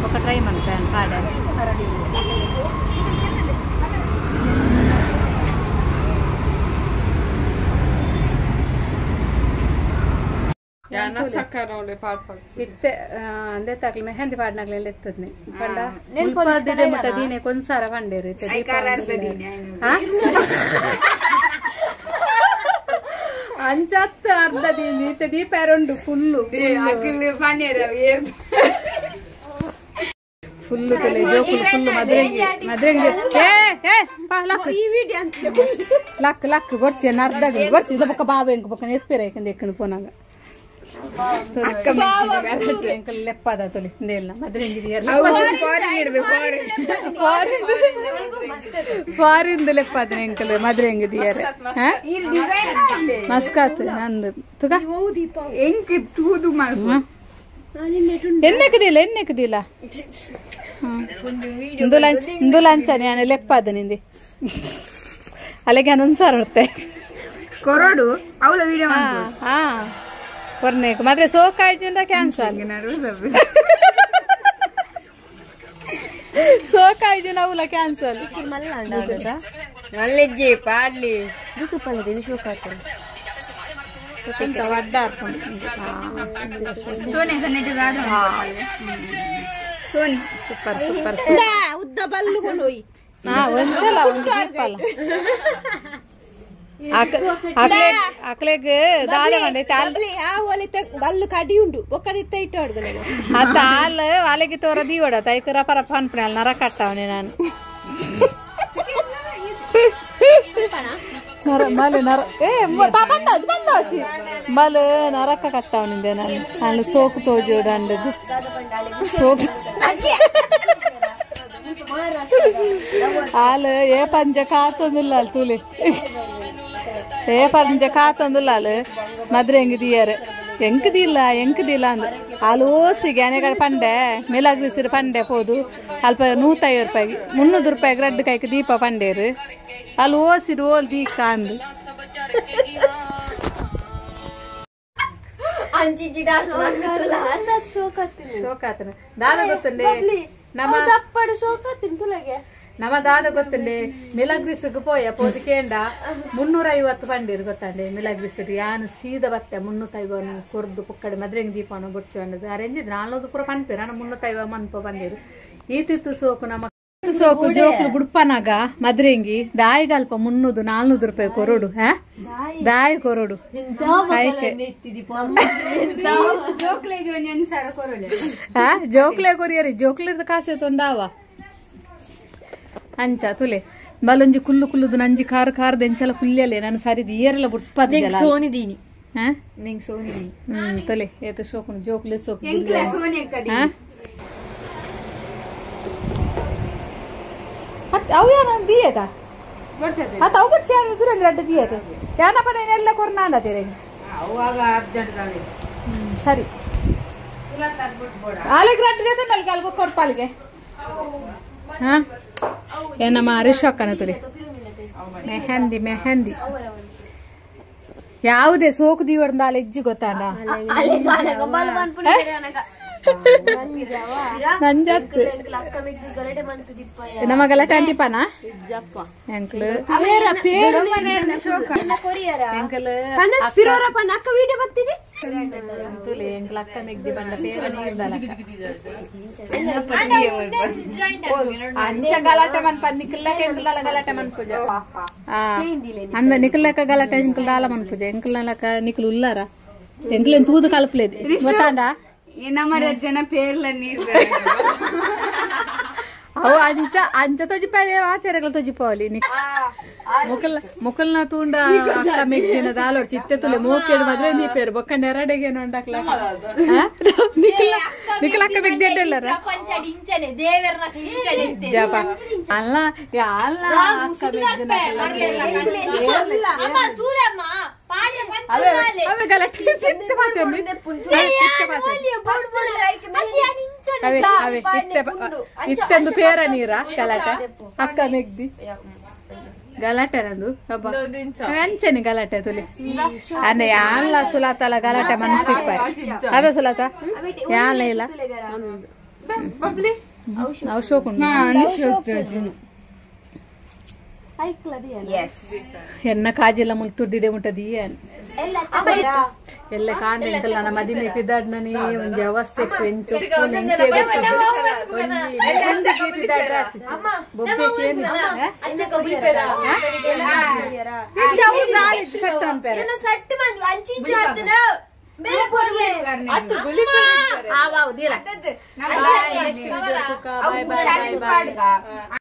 ಬೊಕ ಟ್ರೈ ಮನ್ಪೆ ಪಾಡೆ ಇತ್ತೆ ಅಂದೆ ತಾಕ್ಲಿ ಮೆಹಂದಿ ಪಾಡ್ನಾಗ್ಲೆಲ್ಲ ಎತ್ತದ್ನಿ ಪಂಡ ಮುಲ್ಪದಿಡೆ ಮುಟ್ಟ ದೀನೆ ಕೊಂಸಾರ ಪಂಡೇರು ಅಂಚತ್ತ ಅರ್ಧ ದೀನಿ ಇತ್ತೆ ದೀಪ ಉಂಡು ಫುಲ್ಲು ಫುಲ್ಲು ತಲೆ ಜೋಕುಲು ಫುಲ್ಲು ಮದ್ರೆಂಗಿ ಮದ್ರೆಂಗಿ ಏ ಏ ಲಕ್ ಲಕ್ ಲಕ್ ಬರ್ಚಿ ಅರ್ಧ ಬರ್ಚಿ ಇದು ಬೊಕ್ಕ ಬಾಬೆ ಎಂಕ್ ಬೊಕ್ಕ ನೆತ್ಪೇರ ಯಾಕಂದ್ರೆ ಎಕ್ಕಂದು ಪೋನಾಗ ಲೆಪ್ಪದ ತೊಲಿ ಫಾರಿನ್ ಲೆಪ್ಪದ ಎಂಕಲ್ ಮದ್ರೆಂಗಿ ದಿಯರೆ ಮಸ್ಕಾತ್ ನಂದು ತುಗ ಎಂಕ್ ತೂದು ಎಣ್ಣೆಕದಿಲ್ಲ ಎಣ್ಣೆಕದಿಲ್ಲ ಇಂದು ಲಂಚ ನಾನು ಲೆಪ್ಪದ ನಿಂದಿ ಅಲ್ಲಿಗೆ ನಾನು ಒಂದ್ಸಾರ ಹೊರ್ತೆ ಕೊರಡು ಅವಳ ವಿಡಿಯೋ ಹಾ ಕೊರ್ನೇಕ್ ಮಾತ್ರ ಸೋಕಾಯ್ತಿಂದ ಕ್ಯಾನ್ಸಲ್ ಸೋಕಾಯ್ತಿನ ಅವಲ ಕ್ಯಾನ್ಸಲ್ ಮಲ್ಲೆಜ್ಜೆ ಪಾಡ್ಲಿ ಸೋನಿ ಸೂಪರ್ ಸೂಪರ್ ಉದ್ದ ಬಲ್ಲುಗಳು ಒಂದ್ಸಲ ಒಂದು ದೀಪಲ್ಲ ಅಕ್ಲೆಗ್ ದಾದ ಬಲ್ಲು ಕಡಿ ಉಂಡು ಒಕ್ಕದಿತ್ತ ಇಟ್ಟು ಅತ್ತ ಹಾಲು ವಾಲೆಗೆ ತೋರ ದೀವಡ ತೈಕ ರಪ ರಪ ಅನ್ಪಣೆ ಅಲ್ಲಿ ನರ ಕಟ್ಟವನೆ ನಾನು ಮಲೆ ನರ ಏ ಬಂದ ಬಂದಾಚಿ ಮಲೆ ನರಕ ಕಟ್ಟವನಿಂದೆ ನಾನು ಅಲ್ಲಿ ಸೋಕು ತೋಜೋಡು ಅಂಡದು ಸೋಕು ಹಾಲು ಏ ಪಂಜ ಕಾತೊಂದಿಲ್ಲ ಅಲ್ಲಿ ತುಲಿ ಏ ಪಂಜ ಕಾತೊಂದಿಲ್ಲ ಅಲ್ಲಿ ಮದ್ರೆ ಹೆಂಗಿದೀಯಾರೆ ಎಂಕದಿಲ್ಲ ಎಂಕದಿಲ್ಲ ಅಂದ್ ಅಲ್ಲಿ ಓಸಿಗೆ ಅನೆಗಡೆ ಪಂಡೆ ಮೆಲಾಗ್ರಿಸಿರು ಪಂಡೆ ಪೋದು ಅಲ್ಪ 150 ರೂಪಾಯಿ 300 ರೂಪಾಯಿಗೆ ರಡ್ಡು ಕೈಗೆ ದೀಪ ಪಂಡೇರು ಅಲ್ಲಿ ಓಸಿರು ಓಲ್ ದೀಕ ಅಂದು ಶೋಕಾತನ ದಾದ ಗೊತ್ತುಂಡೆ ನಮ್ಮ ನಮ್ಮ ದಾದ ಗೊತ್ತುಂಡೆ ಮಿಲಗ್ರಿಸಿಗೆ ಪೋಯ ಪೋದು ಕೇಂಡ 350 ಪಂಡೀರು ಗೊತ್ತಂಡೆ ಮಿಲಗ್ರಿಸಿರು ಯಾನು ಸೀದ ಬತ್ತೆ 350 ಕೊರ್ದು ಪುಕ್ಕಡೆ ಮದ್ರೆಂಗ್ ದೀಪನ ಬೊಚ್ಚು ಅನ್ನೋದು ಅರೇಂಜ್ 400 ಪೂರ ಪನ್ಪೇರು ನಾನು 350 ಮನ್ಪ ಪಂಡೀರು ಈತಿತ್ತು ಸೋಕು ನಮ್ಮ ಸೋಕು ಜೋಕುಲು ಬುಡ್ಪನಾಗ ಮದ್ರೆಂಗಿ ದಾಯಿಗಲ್ಪ 300 400 ರೂಪಾಯಿ ಕೊರಡು ಹಾ ದಾಯಿ ಕೊರಡು ಜೋಕ್ಲೆ ಕೊರಿಯರಿ ಜೋಕ್ಲಿರ್ದ ಕಾಸೆ ತೊಂಡಾವ ಅಂಚ ತುಲೆ ಬಲೊಂಜಿ ಕುಲ್ಲು ಕುಲ್ಲುದು ನಂಜಿ ಖಾರ ಖಾರದ ಎಂಚಲ ಕುಲ್ಯಲೆ ನಾನು ಸರಿದು ಏರೆಲ್ಲ ಬುಡ್ಪದ ಸೋನಿದೀನಿ ತುಲೆ ಏತ ಶೋಕುನು ಜೋಕ್ಲೆ ಸೋಕು ಅವು ಯಾನ ದಿಯದ ಅತ್ತ ಅವು ಬರ್ಚಿ ಯಾರು ಬಿರಂದ್ರೆ ಅಡ್ಡ ದಿಯದ ಯಾನ ಪಡೆ ಎಲ್ಲ ಕೊರ್ನಾಂಡ ತೇರೆ ಸರಿ ಆಲೆಗ್ ರಡ್ಡ ದೇತ ನಲ್ಗೆ ಅಲ್ಗೋ ಕೊರ್ಪಾಲಿಗೆ ಹಾ ಏನಮ್ಮ ಹರೀಶ್ ತುಲಿ ಮೆಹಂದಿ ಮೆಹಂದಿ ಯಾವುದೇ ಸೋಕು ದಿವರ್ದ ಅಲ್ಲಿ ಹೆಜ್ಜಿ ಗೊತ್ತಾನ ನಂಜತ್ ನಮ್ಮ ಗಲಾಟೆ ಅಂತಿಪ್ಪನ ಎಂಕ್ಲು ಎಂಕ್ಲು ಅಕ್ಕ ಮೆಗ್ದಿ ಬಂಡ ಪೇರ ನೀರ್ದಲ್ಲ ಅಂಚ ಗಲಾಟೆ ಮನ್ಪ ನಿಕ್ಲಕ್ಕ ಎಂಕ್ಲಲ್ಲ ಗಲಾಟೆ ಮನ್ಪುಜ ಅಂದ ನಿಕ್ಲಕ್ಕ ಗಲಾಟೆ ಎಂಕ್ಲ ದಾಲ ಮನ್ಪುಜ ಎಂಕ್ಲಕ್ಕ ನಿಕ್ಲು ಉಲ್ಲಾರ ಎಂಕ್ಲೇನ್ ತೂದು ಕಲ್ಪಲೇದು ಗೊತ್ತಾಂಡ ನಮ್ಮ ಜನ ಪೇರ್ಲ ನೀರ್ ಅವು ಅಂಚ ಅಂಚ ತೊಜಿಪಾಯ ಆಚಾರ್ಯಗಳು ತೊಜಿಪಾವಲಿ ಮುಕಲ್ ಮುಕಲ್ನ ತೂಂಡ ಅಕ್ಕ ಮೆಗ್ದಿನ ದಾಲೋಡ್ ಚಿತ್ತೆ ತುಲೆ ಮೋಕೇಡು ಮಾತ್ರ ನೀ ಪೇರು ಬೊಕ್ಕ ನೆರಡೆಗೆ ಉಂಡಾಕ್ಲ ನಿಖಲ ನಿಖಲ ಅಕ್ಕ ಮೆಗ್ದಿ ಅಡ್ಡಲ್ಲರ ಜಪ ಅಲ್ಲ ಅಲ್ಲ ಅಕ್ಕ ಮೆಗ್ದಿನ ಅವೇ ಗಲಾಟೆ ಇತ್ತೊಂದು ಪೇರ ನೀರ ಗಲಾಟೆ ಅಕ್ಕ ಮೆಗ್ದಿ ಗಲಾಟೆ ನಂದು ಅಂಚನೆ ಗಲಾಟೆ ತುಲಿ ಅಂದ್ರೆ ಯಾನ್ಲ ಸುಲಾತಲ ಗಲಾಟೆ ಮನ್ಪಿಪ್ಪ ಅದ ಸುಲಾತ ಯಾನ್ಲ ಇಲ್ಲ ಬಬ್ಲಿ ಅವು ಶೋಕ್ ಉಂಡು. ಎಸ್ ಎನ್ನ ಕಾಜೆಲ್ಲ ಮುಲ್ತುರ್ದಿಡೆ ಮುಟ್ಟದಿ ಎಲ್ಲ ಕಾಂಡ ಎಂಕಲ್ಲ ನನ್ನ ಮದಿಮೆ ಪಿದಾಡ್ನನಿ ಒಂಜಿ ಅವಸ್ಥೆ ಎಂಚ ಬಾಯ್ ಬಾಯ್ ಬಾಯ್ ಬಾಯ್.